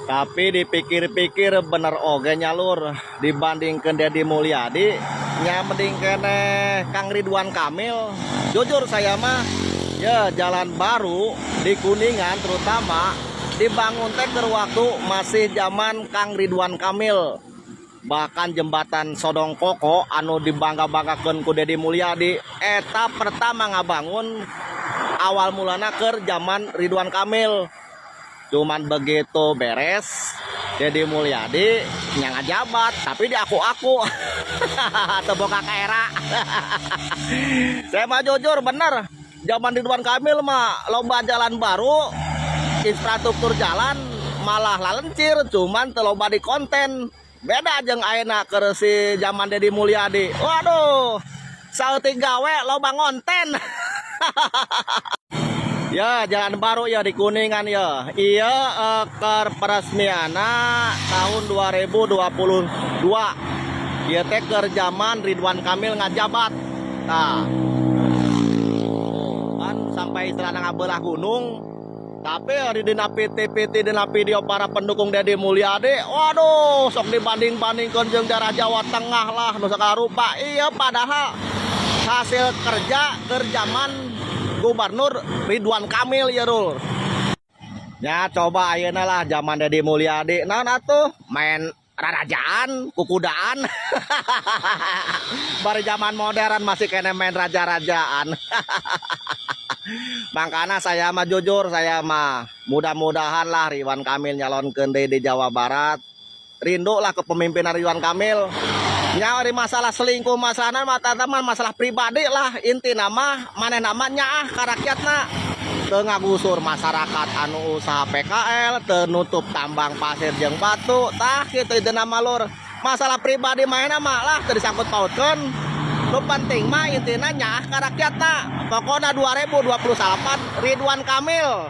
Tapi dipikir-pikir bener oge nya, Lur, dibandingkan Deddy Mulyadi nya mending keneh Kang Ridwan Kamil. Jujur saya mah ya, jalan baru di Kuningan terutama dibangun teh keur waktu masih zaman Kang Ridwan Kamil. Bahkan jembatan Sodong Koko anu dibangga-banggakeun ku Deddy Mulyadi eta pertama ngabangun awal mulana keur zaman Ridwan Kamil. Cuman begitu beres, Deddy Mulyadi yang ngajabat, tapi di aku-aku atau boga era. Saya mah jujur bener, zaman Ridwan Kamil mah loba jalan baru, infrastruktur jalan malah lalencir, cuman teu loba di konten. Beda jeung ayeuna keur si zaman Deddy Mulyadi. Waduh, saeutik gawe loba ngonten. Ya, jalan baru ya di Kuningan ya. Iya, keur peresmiana tahun 2022. Ieu teh keur zaman Ridwan Kamil ngajabat. Nah. Kan sampai istilahna ngabelah gunung. Tapi di dina PT-PT, dina video para pendukung Deddy Mulyadi, waduh, sok dibanding-bandingkeun jeung daerah Jawa Tengah lah, nu rupa. Iya, padahal hasil kerja keur zaman Gubernur Ridwan Kamil ya, Lur. Ya, coba ayeuna lah zaman Deddy Mulyadi. Nah, atuh main rarajaan, kukudaan. Baru zaman modern masih keneh main raja-rajaan. Makanya saya mah jujur, saya mah mudah-mudahan lah Ridwan Kamil nyalonkeun deui di Jawa Barat. Rindu lah kepemimpinan Ridwan Kamil. Nyari masalah selingkuh, masalah mah teman, masalah pribadi lah. Intina mah manehna mah nyaah ka rakyatna, teu ngagusur masyarakat anu usaha PKL, teu nutup tambang pasir jeung batu. Tah, kitu intina mah, Lur. Masalah pribadi manehna mah lah teu disangkut pautkeun. Nu penting mah intina nyaah ka rakyatna. Pokokna 2028 Ridwan Kamil,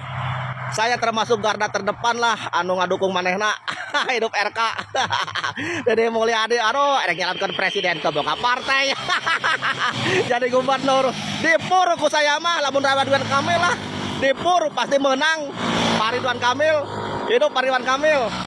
saya termasuk garda terdepan lah anu ngadukung manehna. Hidup RK. Deddy Mulyadi, aduh, erek nyalonkeun presiden ke boga partai, jadi gubernur dipur ku saya mah. Lamun Ridwan Kamil lah dipur, pasti menang Pak Ridwan Kamil. Hidup Pak Ridwan Kamil.